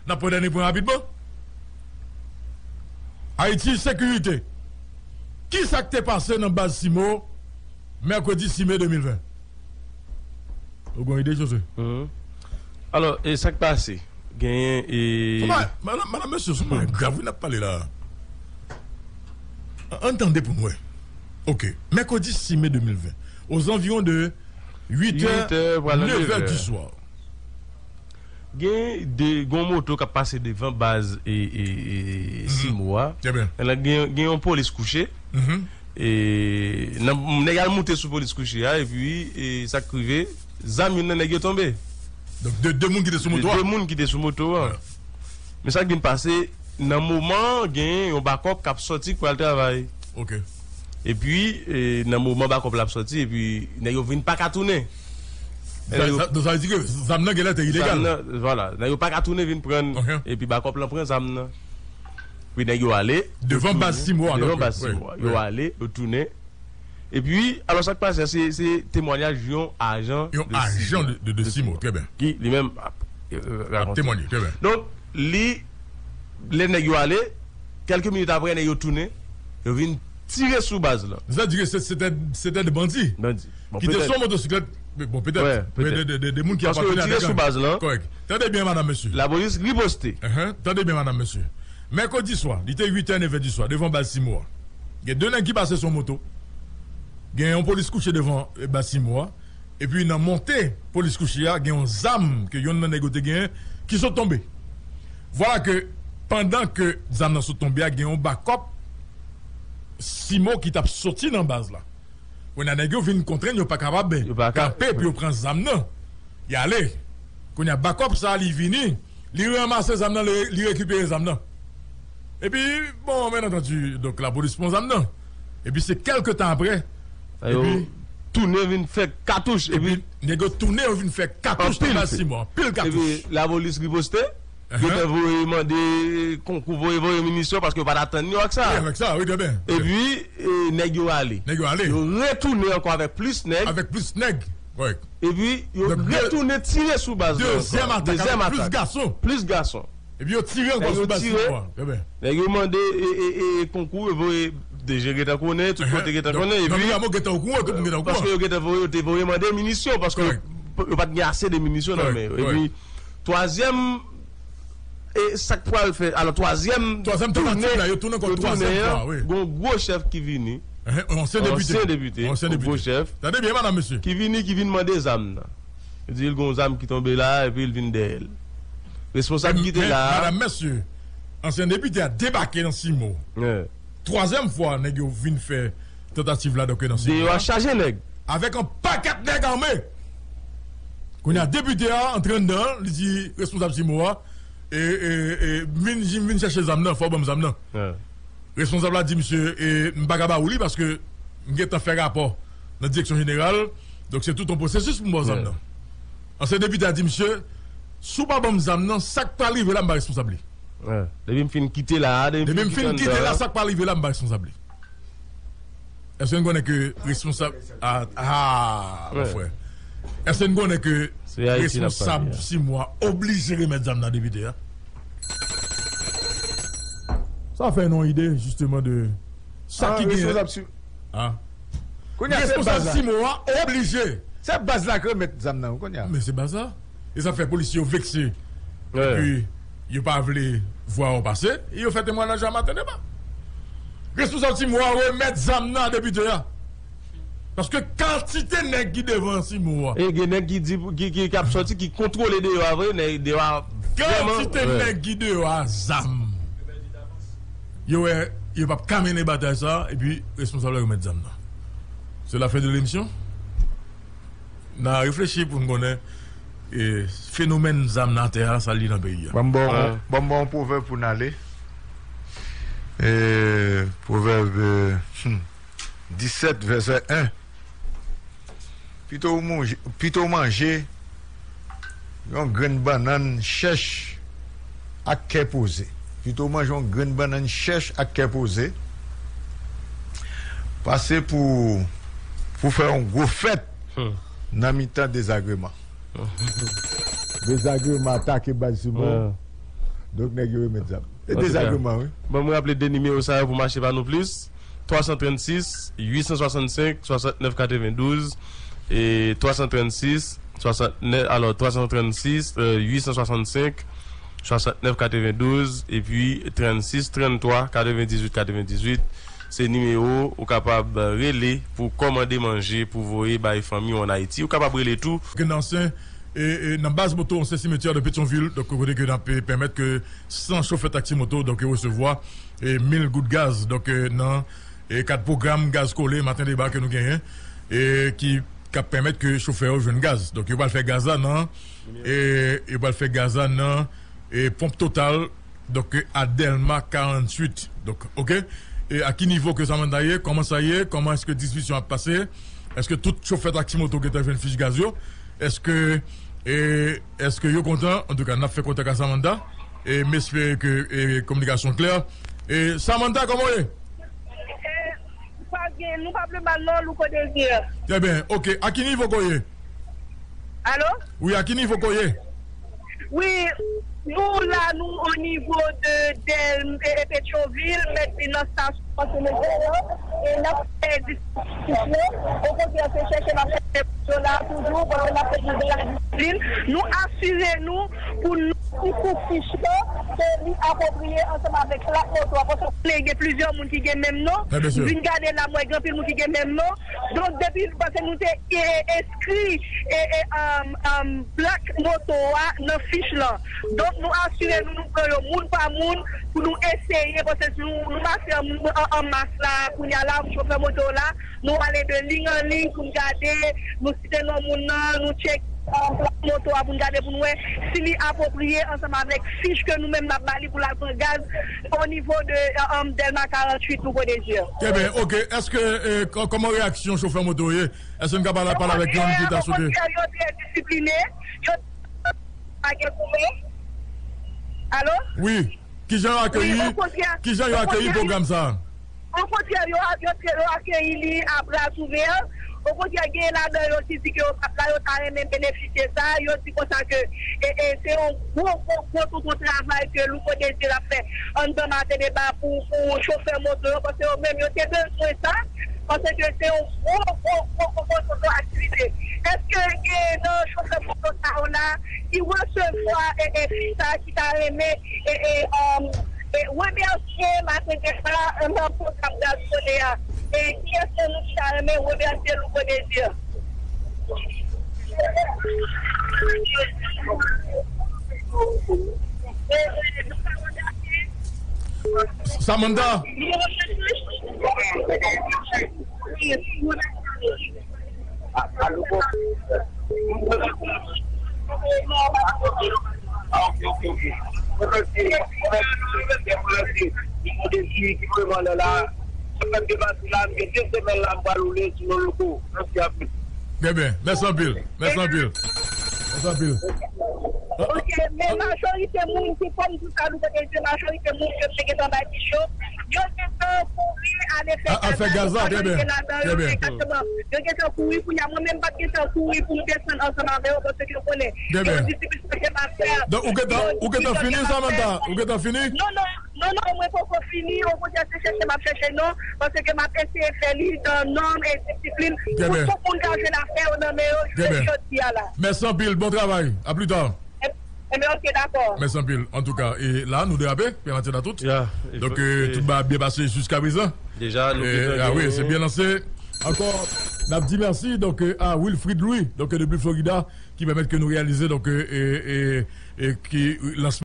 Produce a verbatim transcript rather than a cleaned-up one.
N ap pran dènye pwen rapidman. Ayiti Sekirite. Kisa k te pase nan baz Simo mèkredi sis me de mil ven? Ou gen ide, Jose? Mhm. Alò, e sa k pase? Genyen e... Madanm, madanm, mesye, se yon bagay grav wi n ap pale la. An, ann tande pou n wè. Ok. Mèkredi sis me de mil ven, aux environs de huit heures, huit heures, voilà, neuf heures du soir. Gen de, gon moto k ap pase devan baz e, e, e, Simo a. Trè byen. Gen, gen yon polis kouche. Mhm. E, nan, nèg al moute sou polis kouche a, epi, e, sa k rive, zam youn nan nèg yo tonbe. Donk, de, de moun ki te sou moto a? De, de moun ki te sou moto a. Wi. Men sa k vin pase, nan moman, gen yon bakòp k ap sòti k pral travay. Ok. Epi, e, nan moman bakòp la ap sòti, epi nèg yo vin pa ka tounen. Sa, sa, donk, sa vle di ke zam nan genlè te ilegal. Zam nan, vwala, nèg yo pa ka tounen vin pran, epi bakòp lan pran zam nan. Epi nèg yo ale, yo tounen. Devan baz Simo a, donk, wi. Devan baz Simo a. Yo ale, yo tounen. Epi, alò, sa k pase, se, se temwayaj yon ajan de Simo. Yon ajan de, de, de Simo, trè byen. Ki, li menm, ap, e, e, rakonte. Ap temwanye, trè byen. Donk, li, lè nèg yo ale, kèlke minit apre, nèg yo tounen, yo vin tire sou baz lan. Sa vle di ke se, se te, se te de bandi. Bandi. Bon, ki te sou motosiklèt, men bon, petèt, de, de, de, de moun ki apateni avèk gang. Paske yo tire sou baz lan. Kòrèk. Tande byen, madanm, mesye. Lapolis riposte. Enhen. Tande byen, madanm, mesye. Mèkredi swa, li te uit è, nèf è di swa, devan baz Simo a. Gen de nèg ki pase sou moto. Gen yon polis kouche devan, e, baz Simo a. Epi nan monte polis kouche a, gen yon zam ke yonn nan nèg yo te genyen ki sot tonbe. Vwala ke pandan ke zam nan sot tonbe a, gen yon bakòp Simo ki t ap soti nan baz la. Kounye a nèg yo vin kontrenn yo pa kapab kanpe pou yo pran zam nan. Y ale. Kounye a bakòp sa a li vini, li ranmase zam nan, li, li rekipere zam nan. Epi, bon, byen antandi, donk, lapolis pran zam nan. Epi se kèlke tan apre, epi tounen vin fè katouch, epi nèg yo tounen yo vin fè katouch nan baz Simo, anpil katouch. Epi lapolis riposte, gentan voye mande konkou, voye, voye minisyon, paske yo pa t atann yo ak sa. Wi, avèk sa, wi, trè byen. Epi, e, nèg yo ale. Nèg yo ale. Yo retounen ankò avèk plis nèg. Avèk plis nèg, kòrèk. Epi, yo retounen tire sou baz la ankò. Dezyèm atak, dezyèm atak, avèk plis gason. Plis gason. Epi yo tire ankò sou baz Simo a. Trè byen. Nèg yo mande, e, e, e, konkou, yo voye, DG gentan konnen, tout kote gentan konnen, epi, donk, donk, Miramò gentan okouran, tout moun gentan okouran. Paske yo gentan voye, yo te voye mande minisyon, paske yo, yo pa t gen ase de minisyon nan men yo. Kòrèk, kòrèk. Epi, twazyèm, e sa k pral fè, alò, twazyèm, twazyèm tantativ la, yo tounen ankò twazyèm fwa, wi. Gon gwo chèf ki vini. Enhen, yon ansyen depite. Ansyen depite. Yon gwo chèf. Tande byen, madanm, mesye. Ki vini, ki vin mande zam nan. Yo di l gon zam ki tonbe la, epi l vin dèyè l. Responsab ki te la a. Men, men, madanm, mesye, ansyen depite a debake nan Simo. Twazyèm fwa, nèg yo vin fè tantativ la, donk, nan Simo a. Deyò a chaje nèg. Avèk yon pakèt nèg ame. Kounye a, depite a antre anndan, li di responsab Simo a, e, e, e, vin, vin chèche zam nan, fò w ban m zam nan. Responsab la di misye, e, m pa ka ba ou li paske m gentan fè rapò nan direksyon jeneral, donk se tout yon pwosesis pou m ba w zam nan. Ansyen depite a di misye, si w pa ban m zam nan, sa k pral rive la, m pa responsab li. Depi m fin kite la a, depi m fin kite la, sa k pral rive la, m pa responsab li. Èske n konnen ke responsab, a, a, mon frè. Èske n konnen ke responsab Simo a oblije remèt zam nan depite a? Sa fè nou yon ide, jisteman, de sa ki gen. Kounye a, se baz la. Responsab Simo a oblije. Se baz la ki remèt zam nan, kounye a. Men se baz la. E sa fè polisye yo vekse. Epi, yo pa vle vwa yo pase, e yo fè temwayaj a maten deba. Responsab Simo a remèt zam nan a depite a. Paske kantite nèg ki devan Simo a. E gen nèg ki di, ki, ki, ki ap sòti, ki kontwole deyò a vre, nèg deyò a vrèman. Kantite nèg ki deyò a zam. Yo wè, yo p ap ka mennen batay sa, epi responsab la remèt zam nan. Se la fen de lemisyon. N a reflechi pou n konnen, e, fenomèn zam nan atè a, sa l ye nan peyi a. Ban m ba w, ban m ba w yon pwovèb pou n ale. E, pwovèb, e, hmm, disèt, vèsè en. Pito w manje, pito w manje yon grenn bannann chèch ak kè poze. Pito w manje yon grenn bannann chèch ak kè poze, pase pou, pou fè yon gwo fèt nan mitan dezagreman. Dezagreman atake baz Simo. Donk, nèg yo remèt zam. Se dezagreman, wi. Bon, mwen raple de nimewo sa yo pou mache pa nou plis. Twa san trannsis, uit san swasannsenk, swasannnèf katrevendouz, e twa san trannsis, swasannnèf, alò, twa san trannsis, euh, uit san swasannsenk, swasannnèf katrevendouz, epi trannsis tranntwa katrevendizuit katrevendizuit. Se nimewo ou kapab rele pou kòmande manje pou voye bay fanmi w ann Ayiti. Ou kapab rele tou. Gen nan ansyen, e, e, nan baz moto ansyen simetyè de Petyonvil, donk, kote ke n ap, e, pèmèt ke san chofè taksi moto, donk, yo resevwa, e, mil goud gaz, donk, e, nan, e, kad pwogram Gaz Kole Maten Deba ke nou genyen, e, ki, k ap pèmèt ke chofè yo jwenn gaz. Donk, yo pral fè gaz la nan, e, yo pral fè gaz la nan, e, ponp Total, donk, a Dèlma karanntuit. Donk, oke. E a ki nivo ke Samantha ye? Kòman sa ye? Kòman èske distribisyon ap pase? Èske tout chofè taksi moto gentan jwenn fich gaz yo? Èske, e, èske yo kontan? Antouka, n ap fè kontak a Samantha. E m espere ke, e, kominikasyon klè. E, Samantha, kòman w ye? E, pa gen, nou pa ple mal non, Louko Désir. Trè byen. Oke. A ki nivo ke w ye? Alo? Wi, a ki nivo ke w ye? Wi, nou la, nou o nivo de Dèl, e, e, Petyonvil, mèt vin nan stasyon pase metrosèl, e n ap fè distribisyon. Okontrè, se chèche n ap chèche moun yo la toujou, paske n ap fè toujou la disiplin. Nou asire nou pou nou sou fich la, ke li apwopriye ansanm avèk plak moto a, paske w konnen gen plizyè moun ki gen menm non. M vin gade la, m wè gen anpil moun ki gen menm non. Donk, depi, paske nou te, e, enskri, e, e, um, um, plak moto a nan fich lan. Donk, nou asire nou, nou pran yo moun pa moun pou nou eseye, paske si nou, nou mache an, an, an mas la, kounye a la, chofè moto la, nou ale de liy an liy pou n gade, nou site non moun nan, nou tcheke, um, plak moto a pou n gade, pou n wè si li apwopriye ansanm avèk fich ke nou menm n ap ba li pou l al pran gaz o nivo de, um, Dèlma karanntuit, Louko Désir. Trè byen, oke. Èske, e, kò-, kòman reyaksyon chofè moto ye? Èske n ka pale, pale avèk yon moun ki ta swete? Okontrè, yo trè disipline. Yo pa gen koube. Alo? Wi. Kijan yo akeyi, kijan yo akeyi pwogram sa a? Okontrè, yo, yo, yo akeyi li a bra ouvè. Okontrè, gen ladan yo ki di ke yo p ap la, yo ta renmen benefisye sa. Yo di konsa ke, e, e, se yon gwo, gwo, gwo tonton travay ke Louko Désir ap fè anndan Maten Deba pou, pou chofè moto yo, paske yo menm, yo te bezwen sa. Paske se yon gwo, gwo, gwo, gwo, gwo, gwo aktivite. Èske gen nan chofè moto sa yo la ki resevwa, e, e, fi sa ki ta renmen, e, e, um, e, remèsye Maten Deba, e, nan pwogram Gaz Kole a? E kiyès nan nou ki ta renmen remèsye Louko Désir? Samantha. Trè byen. Mèsi anpil. Mèsi anpil. Mèsi anpil. Ok, men majorite moun ki kòm tout sa nou konnen, se majorite moun ke te gentan bay fich yo, yo gentan kouri ale fè gaz la, majorite ladan yo, egzakteman. Yo gentan kouri, kounye a, mwen menm m pa t gentan kouri pou m desann ansanm avè yo, paske yo konnen. Gen yon distribisyon ke m ap fè. Donk, ou gentan, ou gentan fini, Samantha? Ou gentan fini? Non, non, non, non, mwen poko fini, okontrè, se chèche m ap chèche non, paske m ap eseye fè li nan nòm e disiplin, pou tout moun ka jwenn afè yo nan men yo, jounen jodi a la. Mèsi anpil, bon travay, a pli ta. Enben, ok, dakò. Mèsi anpil. Antouka, e la, nou derape, pè Matyana tout. Donk, e, tout bagay byen pase jiska prezan. Deja, nou gentan genyen. Ah wi, se byen lanse. Ankò, n ap di mèsi, donk, e, a Wilfrid Louis, donk, depi Florida, ki pèmèt ke nou reyalize, donk, e, e, e, e, ki, lansman